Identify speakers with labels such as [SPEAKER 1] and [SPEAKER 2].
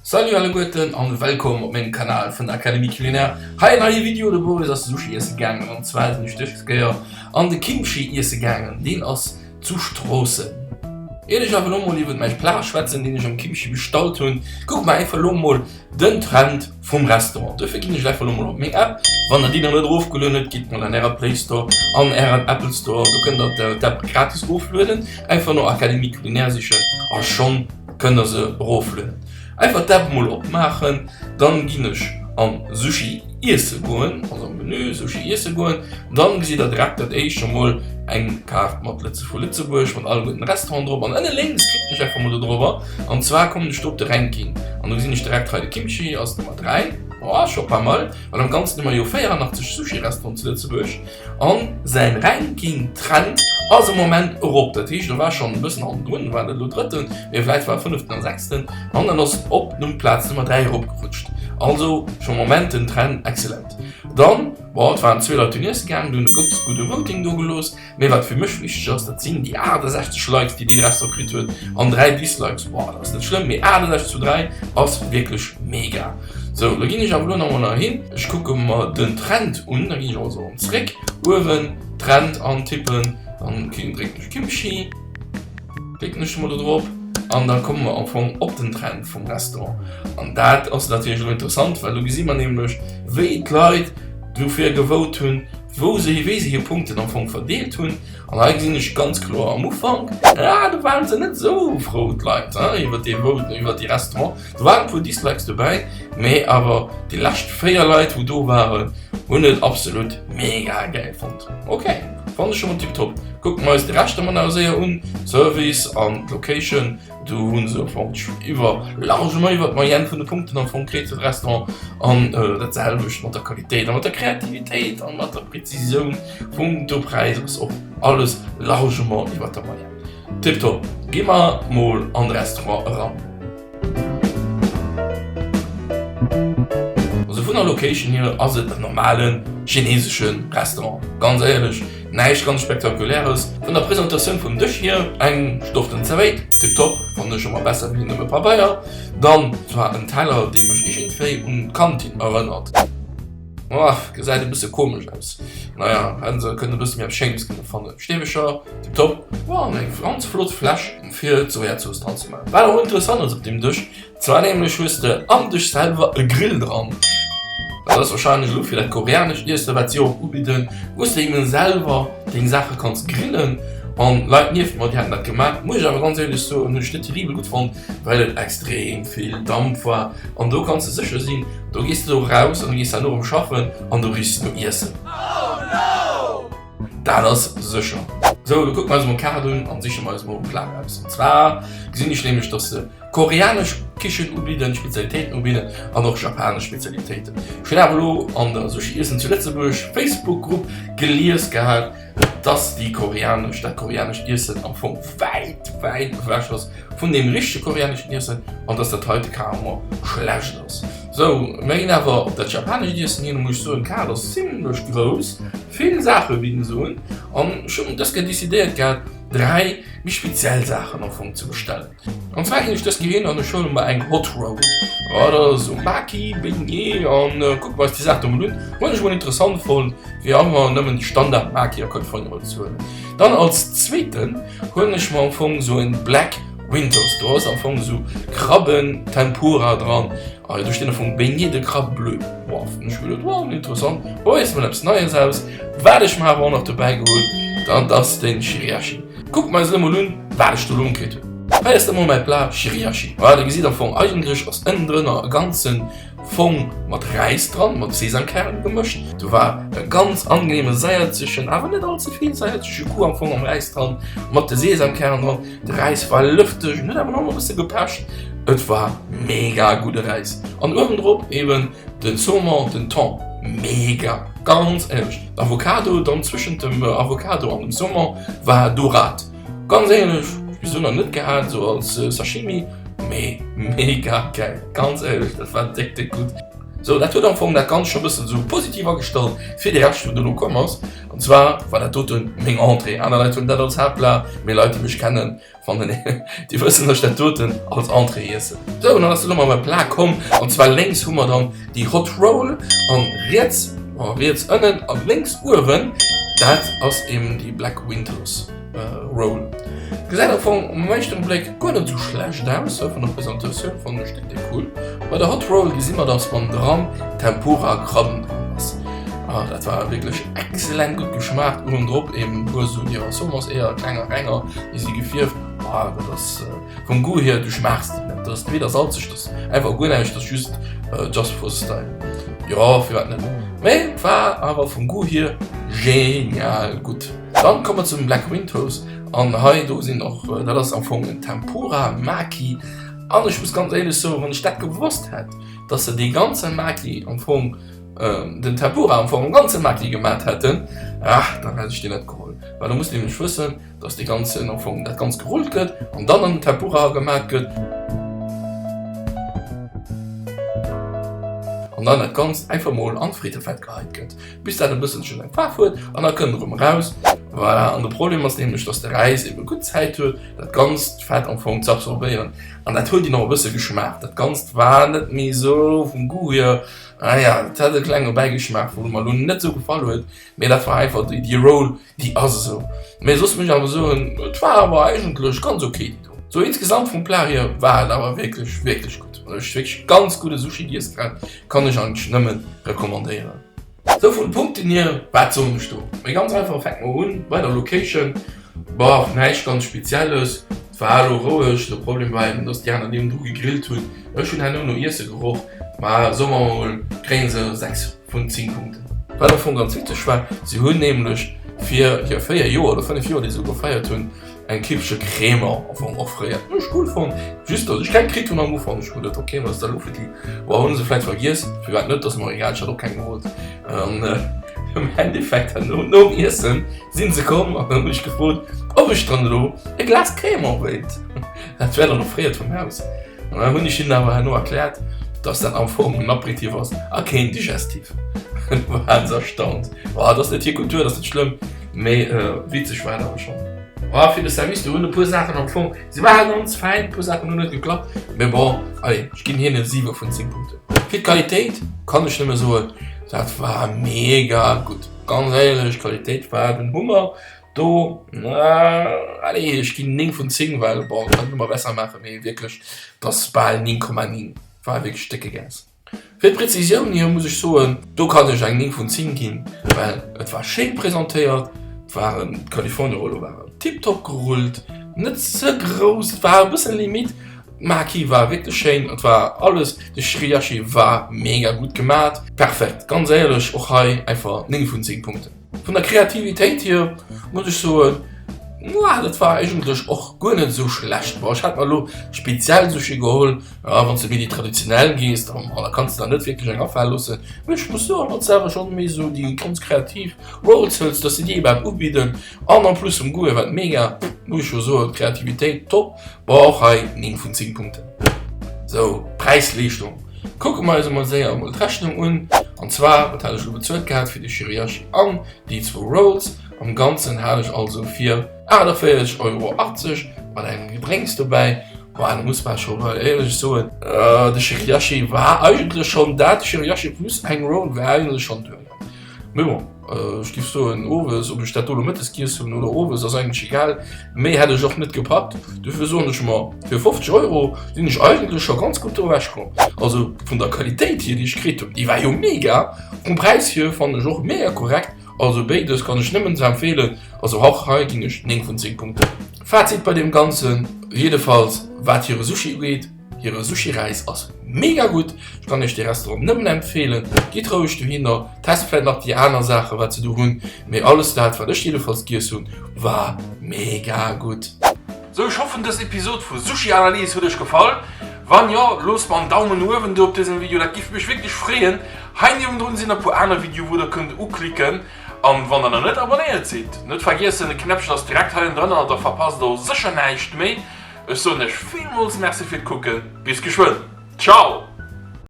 [SPEAKER 1] Salut alleguerten an wellkomm op mengem Kanal vun der Académie Culinaire. Hei en neie Video, de Boris ass Sushi iesse gaangen an zwar sinn ech dës Kéier an de Kimchi iesse gaangen, deen ass zu Stroossen. Iert ech awer elo mol iwwert mäi Plat schwätzen deen ech am Kimchi bestallt hunn, kucke mer einfach elo mol den Trend vum Restaurant. Dofir ginn ech einfach elo mol op meng App. Wann der déi nach net erofgelueden hutt, gitt mol an ärer Play Store an ären Apple Store, do kënnt der d'App gratis eroflueden. Einfach no Académie Culinaire sichen a schonn kënnt der se eroflueden. Einfach d'App mol opmaachen, dann ginn ech an Sushi iesse goen, also am Menü Sushi iesse goen, dann gesitt der direkt dat éischt scho mol eng Kaart mat Lëtze vu Lëtzebuerg mat alle gudden Restauranten drop an ënne lénks klicken ech einfach mol do drobber an zwar kommen ech do op de Ranking an do gesinn ech direkt hei de Kimchi ass Nummer 3, oh scho pas mal, well am ganzen hu mer jo 84 Sushi Restauranten zu Lëtzebuerg. An säin Ranking Trend ass am Moment erop, dat heescht e war schonn e bëssen hannendrun, war net elo drëtten, mee vläit war e fënneften a sechsten an en ass op Num Plaz Nummer 3 eropgerutscht. Also scho Moment den Trend excellent. Dann, bon et waren zwee Leit dunn iesse gaangen, déi hunn e gutt gudde Voting do gelooss, mee wat fir mech wichteg ass, dat sinn déi 68 Likes déi dee Restaurant kritt huet an 3 Dislikes, bon dat ass net schlëmm, mee 68 zu 3 ass wierklech mega. Sou, da ginn ech awer elo nach emol heihin. Ech kucke mer den Trend un. Da ginn ech also erëm zréck uewen, Trend antippen, dann drécken ech Kimchi, klicken ech emol do drop an da komme mer am Fong op den Trend vum Restaurant. An dat ass natierlech elo interessant, well do gesi mer nämlech, wéi d'Leit dofir gevote hunn, wou se, wéi se hir Punkten am Fong verdeelt hunn. An hei gesinn ech ganz kloer am Ufank, ah, do ware se net esou frou, d'Leit, iwwer dee Vote, iwwer dee Restaurant. Do waren e puer Dislikes dobäi, mee awer déi lescht 4 Leit wou do waren hunn et absolut mega gäil fonnt. Ok, fannen ech scho mol tiptop. Kucken mer eis de Rescht emol nach séier un, Service an d'Location, do hunn se am Fong iwwer largement iwwer d'Moyenne vun de Punkten am Fong kritt de Restaurant an dat selwecht mat der Qualitéit a mat der Kreativitéit an mat der Präzisioun vum de Präis ass och alles largement iwwer der Moyenne. Tiptop, gi mer mol an de Restaurant eran. Also vun der Location hier ass et en normalen chinesesche Restaurant, ganz éierlech näischt ganz spektakuläres. Vun der Presentatioun vum Dësch hier eng stoften Zerwéit, tiptop, fannen ech ëmmer besser wéi nëmme Pabeier. Dann zwar en Teller dee mech iergendwéi un d'Kantin erënnert. Boah, gesäit e bësse komesch aus. Naja, hätten se kënnen e bësse méi eppes Schéines kënne fannen. Steebecher, tiptop. Boah, an eng ganz flott Fläsch fir d'Sojazooss dran ze maachen. Wat och interessant ass op deem Dësch, zwar nämlech hues de am Dësch selwer e Grill dran. Dat ass wahrscheinlech elo fir dat koreanescht Iessen, wat si och ubidden, wou s de eben selwer deng Saache kanns grillen. An Leit nieft mer, déi haten dat gemaach, muss ech awer ganz éierlech soen, hunn ech net terribel gutt fonnt, well et extrem vill Damp war. An do kanns de sécher sinn, do gees de do raus an du gees herno erëm schaffen an du richs no Iessen. Dat ass sécher. Sou, lo kucke mer eis emol d'Kaart un an siche mer eis emol e Plat aus. An zwar gesinn ech nämlech, dass se koreanesch Kichen ubidden, Spezialitéiten ubidden an och japanesch Spezialitéiten. Ech hunn awer elo an der Sushi Iessen zu Lëtzebuerg Facebook-Grupp gelies gehat, dass déi koreanesch, dat koreanescht Iessen am Fong wäit, wäit ewech ass vun deem richtege koreaneschen Iessen an dass dat heite carrément schlecht ass. Sou, mir ginn awer op dat japanescht Iessen hin. Muss ech soen, d'Kaart ass zimlech grouss, vill Saache bidden se un an ech hunn dës Kéier decidéiert gehat, 3 méi speziell Saachen am Fong ze bestellen. An zwar ginn ech dës Kéier hin an ech huele mer eng Hot Roll. Ja, dat ass esou Maki, Beignet an kucke mer eis déi Saach do mol un. Hunn ech mol interessant fonnt, wéi ëmmer nëmmen déi Standard Maki a California Roll ze huelen. Dann als zweeten huelen ech mer am Fong esou en Black Winters. Do ass am Fong esou Krabben Tempura dran a do steet am Fong Beignet de crabe bleu. Boah, hunn ech geduet, wow, interessant, probéiers mol eppes Neies aus. Wat ech mer awer och nach dobäi geholl, dat ass den Chiriachi. Kuckt mer eis elo mol un, wat ech do elo kritt hunn. Hei ass da mol mäi Plat Chiriachi. Voilà, dir gesitt am Fong, eigentlech ass ënnendrënner e ganze Fong mat Räis dran, mat Sesamkären gemëscht. Do war e ganz angenehme saierzegen, awer net all ze vill saierzege Goût am Fong am Räis dran, mat de Sesamkären dran. De Räis war lëfteg, en huet awer nach e bësse gepecht. Et war mega gudde Räis. An uewendrop eben den Saumon, den Thon. Mega, ganz éierlech. D'Avocado dann zwëschent dem Avocado an dem Saumon war Dorade. Ganz éierlech, ech bis elo nach net gehat sou als Sashimi, mee mega gäil, ganz éierlech, dat war déck déck gutt. Sou, dat huet am Fong dat Ganzt scho bëssen sou positiv agestallt fir de Rescht wou dono komm ass. An zwar war dat doten meng Entrée. Aner Leit hunn dat als Haaptplat, mee Leit déi mech kennen, fannen déi wëssen dass ech dat doten als Entrée iessen. Sou, an dann ass elo mol mäi Plat komm. An zwar lénks hu mer dann déi Hot Roll an riets, bon riets ënnen an lénks uewen, dat ass eben déi Black Winters. Roll. Gesäit am Fong um éischten Bléck guer net sou schlecht aus, vun der Presentatioun fannen ech déi déck cool. Bei der Hot Roll gesi mer dass wann dran Tempura Krabben dran ass. Ah dat war wierklech excellent gutt geschmaacht, uewen drop eben e puer sou Hirasomas Eeër, klenger renger, déi si gefierft. Ah dat ass vum Goût hier, du schmaachs déi net, dat ass weder salzeg, dat ass einfach guer näischt, dat ass just just for the style. Jo firwat net, mee war awer vum Goût hier genial gutt. Dann komme mer zum Black Windows an hei do sinn och, dat ass am Fong en Tempura Maki an ech muss ganz éierlech soen, wann ech dat gewosst hätt, dass se dee ganze Maki am Fong, den Tempura am Fong am ganze Maki gemat hätten, ach dann hätt ech deen net geholl, well do muss nämlech wëssen, dass dee ganzen am Fong dat ganz gerullt gëtt an dann an den Tempura gemat gëtt an dann dat Ganzt einfach mol an d'Frittefett geheit gëtt. Bis dat e bësselchen eng Faarf huet an da kënnt erëm eraus. Voilà, an de Problem ass nämlech, dass de Räis ebe gutt Zäit huet, dat ganzt Fett am Fong ze absorbéieren an dat huet een och e bësse geschmaacht. Dat Ganzt war net méi esou vum Goût hier, naja, et hat e klenge Bäigeschmaach, wou mer elo net esou gefall huet, mee dat war einfach déi, déi Roll, déi ass esou. Mee soss muss ech awer soen, et war awer eigentlech ganz ok déi do. Sou insgesamt vum Plat hier war et awer wierklech, wierklech gutt. Ech hu wierklech ganz gudde Sushi giess gehat, kann ech eigentlech nëmmen recommandéieren. Sou vun Punkten hier, wat soen ech do? Mee ganz einfach, fänke mer un bei der Location. Boah, näischt ganz spezielles, et war elo roueg. De Problem war eben, dass déi aner niewendru gegrillt hunn. Ech hunn herno no Iesse geroch, ma soe mer mol, kréien se 6 vun 10 Punkten. Wat am Fong ganz witzeg war, si hunn nämlech fir hir 4 Joer oder 5 Joer, déi se elo gefeiert hunn, Eng Kippche Crémant am Fong offréiert. Hunn ech cool fonnt, just dass ech keng kritt hunn am Ufank. Ech hu geduet, ok, wat ass dat elo fir déi? Bon, hunn se vläit vergiess, firwat net, ass mer egal, ech hat och keng gewollt. An am Endeffekt herno nom Iessen sinn se komm an hunn mech gefrot, ob ech dann elo e Glas Crémant wéilt. Dat wär dann offréiert vum Haus. An dann hunn ech hinnen awer herno erkläert, dass dat am Fong en Apéritif ass a keen Digestif. Du waren se erstaunt. Bon, dat ass net hir Kultur, dat ass net schlëmm, mee witzeg war et awer schonn. Ah, fir de Service, do hunn e puer Saachen am Fong, se ware ganz fäin, e puer Saachen hunn net geklappt, mee bon, allez, ech ginn hinnen 7 vun 10 Punkten. Fir d'Qualitéit kann ech nëmme soen, dat war mega gutt, ganz éierlech, d'Qualitéit war den Hummer do, allez, ech ginn 9 vun 10, well bon, kann een ëmmer besser maachen, mee wierklech, 't ass bal 9,9, war wierklech décke Gas. Fir d'Präzisioun hier muss ech soen, do kann ech eng 9 vun 10 ginn, well et war schéin presentéiert, et waren d'California Rolle waren tiptop gerullt, net ze grouss, et war e bëssen limite, d'Maki war wierklech schéin, et war alles, de Shiriyashi war mega gutt gemat, perfekt, ganz éierlech, och hei einfach 9 vun 10 Punkten. Vun der Kreativitéit hier muss ech soen, mwah, dat war eigentlech och guer net esou schlecht. Bon, ech hat mer elo speziell Sushi geholl, ja, wann s de méi déi traditionell gees, da, da kanns de der net wierklech eng afale loossen. Mee ech muss soen, wann s de awer schonn méi esou déi ganz kreativ Rolls hëls, dass se déi iwwerhaapt ubidden an en plus vum Goût hier war et mega, muss ech scho soen, Kreativitéit top. Bon, och hei 9 vun 10 Punkten. Sou, Präis-Leeschtung. Kucke mer eis emol séier emol d'Rechnung un. An zwar, wat hat ech elo bezuelt gehat fir de Shiriyashi an déi zwou Rolls? Am Ganzen hat ech also fir 48,80 Euro mat engem Gedrénks dobäi. Boah, da muss mer scho bal éierlech soen, de Shiriyashi war eigentlech schonn dat, Shiriyashi plus eng Roll war eigentlech schonn duer. Mee bon, ech giff soen owes, ob ech dat do lo mëttes giess hunn oder owes ass eigentlech egal, méi hätt ech och net gepackt. Dofir soen ech mer, fir 50 Euro sinn ech eigentlech scho ganz gutt do ewech komm. Also vun der Qualitéit hier déi ech kritt hunn, déi war jo mega, vum Präis hier fannen ech och mega korrekt, also béides kann ech nëmmen ze empfeelen. Also och hei ginn ech 9 vun 10 Punkten. Fazit bei deem Ganzen, jiddefalls wat hire Sushi ugeet, Hire Sushi-Räis ass mega gutt, ech kann iech dee Restaurant nëmmen empfeelen. Gitt roueg dohinner, test vläit nach déi aner Saachen wat se do hunn, mee alles dat wat ech jiddefalls giess hunn war mega gutt. Sou ech hoffen dës Episode vu Sushi Analyse huet iech gefall. Wann jo, loosst mer en Daumen no uewen do op dësem Video, dat giff mech wierklech freeën. Hei niewendrun sinn e puer aner Videoe wou der kënnt uklicken an wann der nach net abonnéiert sidd, net vergiessen de Knäppchen ass direkt hei ënnendrënner, da verpasst der och sécher näischt méi. Ech soen iech villmools Merci fir d'Kucken, bis geschwënn, ciao!